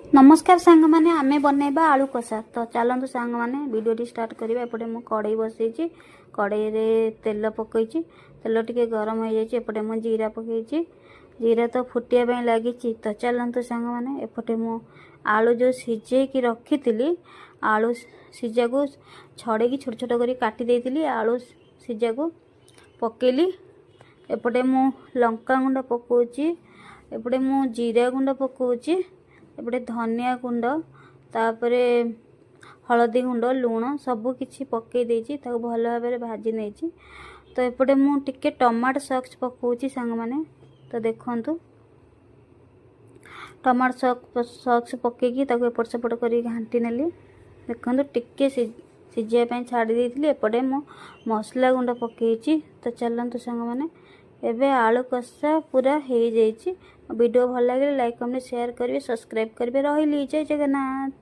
ନମସ୍କାର ସାଙ୍ଗମାନେ, ଆମେ ବନେଇବା ଆଳୁ କଷା। ତ ଚାଲନ୍ତୁ ସାଙ୍ଗମାନେ, ଭିଡ଼ିଓଟି ଷ୍ଟାର୍ଟ କରିବା। ଏପଟେ ମୁଁ କଡ଼େଇ ବସେଇଛି, କଡ଼େଇରେ ତେଲ ପକେଇଛି। ତେଲ ଟିକେ ଗରମ ହେଇଯାଇଛି। ଏପଟେ ମୁଁ ଜିରା ପକେଇଛି। ଜିରା ତ ଫୁଟିବା ପାଇଁ ଲାଗିଛି। ତ ଚାଲନ୍ତୁ ସାଙ୍ଗମାନେ, ଏପଟେ ମୁଁ ଆଳୁ ଯେଉଁ ସିଝେଇକି ରଖିଥିଲି, ଆଳୁ ସିଝାକୁ ଛଡ଼େଇକି ଛୋଟ ଛୋଟ କରି କାଟି ଦେଇଥିଲି। ଆଳୁ ସିଝାକୁ ପକେଇଲି। ଏପଟେ ମୁଁ ଲଙ୍କା ଗୁଣ୍ଡ ପକାଉଛି, ଏପଟେ ମୁଁ ଜିରା ଗୁଣ୍ଡ ପକାଉଛି, ଏପଟେ ଧନିଆ ଗୁଣ୍ଡ, ତାପରେ ହଳଦୀ ଗୁଣ୍ଡ, ଲୁଣ ସବୁ କିଛି ପକାଇ ଦେଇଛି। ତାକୁ ଭଲ ଭାବରେ ଭାଜି ନେଇଛି। ତ ଏପଟେ ମୁଁ ଟିକେ ଟମାଟୋ ସକ୍ସ ପକାଉଛି ସାଙ୍ଗମାନେ। ତ ଦେଖନ୍ତୁ, ଟମାଟୋ ସକ୍ସ ପକାଇକି ତାକୁ ଏପଟ ସେପଟ କରିକି ଘାଣ୍ଟି ନେଲି। ଦେଖନ୍ତୁ, ଟିକେ ସିଝିବା ପାଇଁ ଛାଡ଼ି ଦେଇଥିଲି। ଏପଟେ ମୁଁ ମସଲା ଗୁଣ୍ଡ ପକାଇଛି। ତ ଚାଲନ୍ତୁ ସାଙ୍ଗମାନେ, ଏବେ ଆଳୁ କଷା ପୁରା ହେଇଯାଇଛି। ଭିଡ଼ିଓ ଭଲ ଲାଗିଲେ ଲାଇକ୍, କମେଣ୍ଟ, ସେୟାର କରିବେ, ସବସ୍କ୍ରାଇବ୍ କରିବେ। ରହିଲି, ଜୟ ଜଗନ୍ନାଥ।